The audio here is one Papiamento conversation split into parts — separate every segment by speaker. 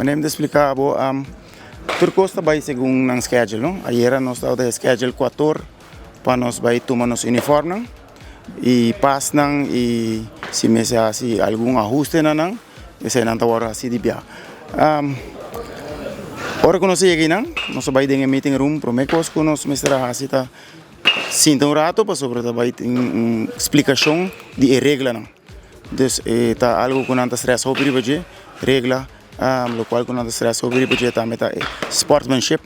Speaker 1: Manera mi ta splika bo, tur kos ta bai segun nan schedule, no? Ayera nos tabata e schedule kuator pa nos bai tuma nos uniformnan i pasnan i si mester hasi algun ahuste na nan, eseinan ta wòrdu hasi di bia. Ora ku nos a yega einan, nos a bai den e meeting room, promé kos ku nos mester a hasi ta sinta un rato pasobra ta bai tin un splikashon di e reglanan. Dus e ta algu ku nan ta stress hopi riba dje, regla, lokual ku nan ta stress hopi riba dje tambe ta e sportsmanship.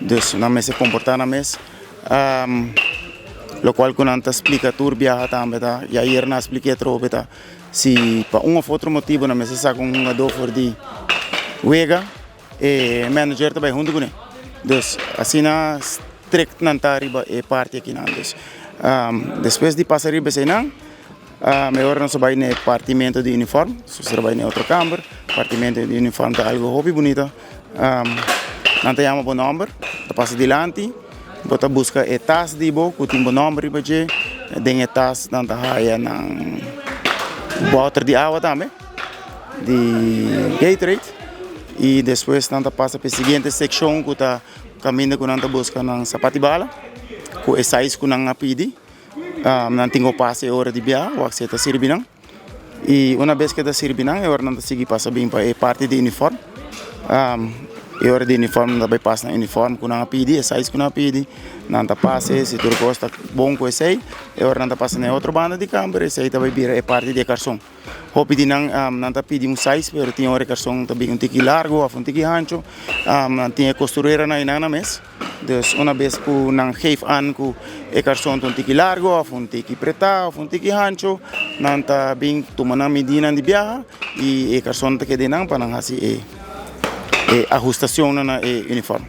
Speaker 1: Dus nan mester komportá nan mes. Lokual ku nan ta splika tur biaha tambe ta, i ayer nan a splik'é atrobe ta, si pa un òf otro motibu nan mester saka un hungadó for di wega, e manager ta bai huntu kuné. Dus asina strikt nan ta riba e parti akinan. Dus despues di pasa riba eseinan, e ora nos a bai na e partimento di uniform, nos a bai na e otro kamber. Partimento di uniform ta algu hopi bunita. Nan ta yama bo nòmber, ta pasa dilanti, bo ta buska e tas di bo ku tin bo nòmber riba dje. Den e tas nan ta haya nan bòter di awa tambe. Di Gatorade y despues nan ta pasa pa e siguiente seccion cu ta caminda cu nan ta busca nan sapat di bala cu e size cu nan a pidi. Nan tin cu pasa e ora di bia wak si e ta sirbi nan y una bes cu e ta sirbi nan e ora nan ta sigui pasa bin pa e parti di uniform. E ora di uniform nan ta bay pasa nan uniform cu nan a pidi, e size cu nan a pidi, nan ta pasa si tur cos ta bon cu esey e ora nan ta pasa na e otro banda di camber esey ta bay bira e parti di e carson. Hopi di nan nan ta pidi un size pero tin ora e karson ta bin un tiki largo of un tiki hancho. Nan tin e kostureranan einan nan mes. Dus una bes ku nan geef an ku e karson ta un tiki largo of un tiki pretá of un tiki hancho, nan ta bin tuma nan midinan di biaha i e karson ta keda einan pa nan hasi e e ahustacionnan na e uniform.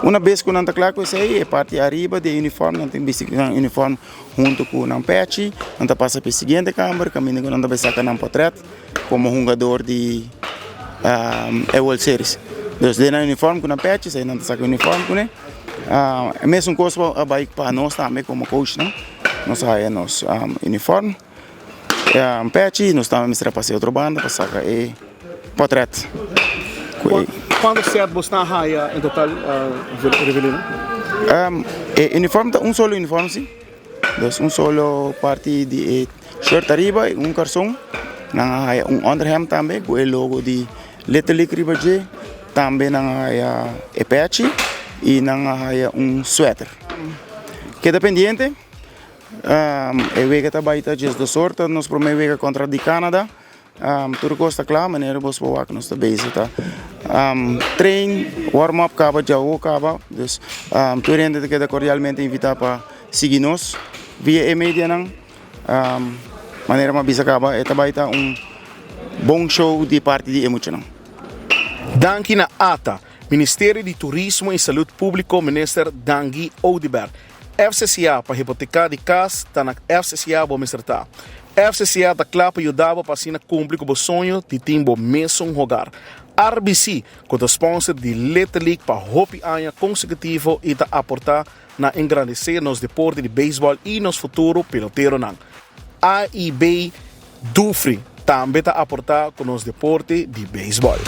Speaker 1: Una bes ku nan ta kla ku esei e parti ariba di e uniform nan tin bisti nan uniform Hunto ku nan pechi, nan ta pasa pa e siguiente kamber kaminda ku nan ta bai saka nan potret komo hungador di e World Series. Dus den nan uniform ku nan pechi, esei nan ta saka uniform kuné. E mesun kos a bai pa nos tambe komo coachnan. Nos a haya nos uniform, pechi, nos tambe mester a pasa e otro banda pa saka e potret.
Speaker 2: Cuanto set bo sta haya en total, Rivelino?
Speaker 1: E uniform ta un solo uniform si. Dus un solo parti di e shirt ariba y un karson. Nan a haya un onderhemd tambe ku e logo di Little League riba dje. Tambe nan a haya e pechi y nan a haya un sweater. Keda pendiente, e wega ta bai ta 12 or, ta nos prome wega kontra di Canada. Tur kos ta kla manera bos por wak nos ta bezig ta train, warm up kaba djawo kaba dus tur hende ta keda kordialmente invita pa sigui nos via e medianan manera mi a bisa kaba e ta bai ta un bon show di parti di e muchanan.
Speaker 2: Danki na ata, Ministerio di Turismo y Salud Publico Minister Dangui Oduber. FCCA pa hipoteká di kas ta na FCCA bo mester ta. FCCA ta kla pa yuda bo pa asina kumpli ku bo soño di tin bo mesun hogar. RBC, ku ta sponsor di Little League pa hopi aña konsekutivo i ta aportá na engrandesé nos deporte di beisbòl i nos futuro peloteronan. AIB Dufry tambe ta aportá ku nos deporte di beisbòl.